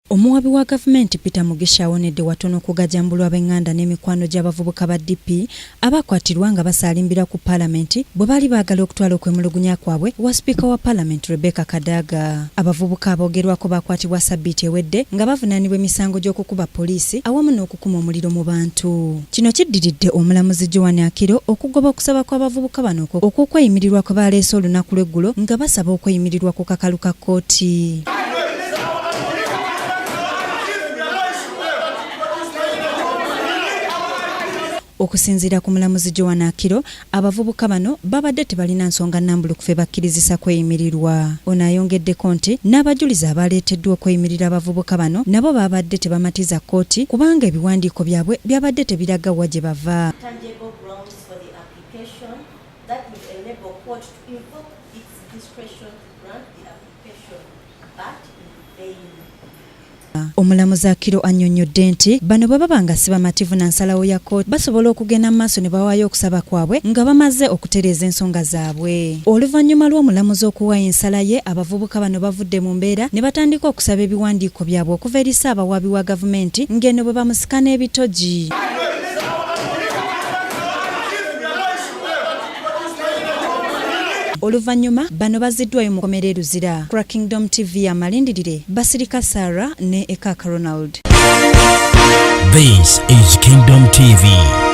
Omuwaabi wa gavumenti Peter Mugisha awonedde watono okugajambulwa ab'enganda n'emikwano gy'abavubuka ba DP abakwatirwa nga basaalimbira ku palamenti bwe baali baagala okutwala okwemulugunya kwabwe ewa sipiika wa palamenti Rebecca Kadaga. Abavubuka aboogerwako baakwatibwa sabbiiti ewedde nga bavunaanibwa emisango gy'okukuba poliisi awamu n'okukuma omuliro mu bantu. Kino kiddiridde omulamuzi Joan Akiro okugoba okusaba kw'abavubuka bano okw'okweyimirirwa kwe baaleese olunaku lw'eggulo nga basaba okweyimirirwa ku kakalu ka kkooti. Okusinziira ku mulamuzi Joan Akiro, abavubuka bano babadde tebalina nsonga nnambulukufu ebakkirizisa kweyimirirwa. Ono ayongeddeko nti n'abajulizi abaaleeteddwa okweyimirira abavubuka bano nabo babadde tebamatiza kkooti kubanga ebiwandiiko byabwe byabadde tebiraga wa gye bava. Tangible grounds for the application that will enable court to invoke its discretion to grant the application, but in vain. Omulamuzi Akiro annyonnyodde nti bano bwe baba nga si bamativu na nsalawo ya kkooti basobola okugenda mu maaso ne bawaayo okusaba kwabwe nga bamaze okutereeza ensonga zaabwe. Oluvannyuma lw'omulamuzi okuwa ensala ye, abavubuka bano bavudde mu mbeera ne batandika okusaba ebiwandiiko byabwe okuva eri Ssaabawaabi wa gavumenti ng'eno bwe bamusika n'ebitogi. Oluvannyuma bano bazziddwayo mu kkomera e Luzira. Ku lwa Kingdom TV amalindirire Basirika Sarah ne Ekaka Ronald. This is Kingdom TV.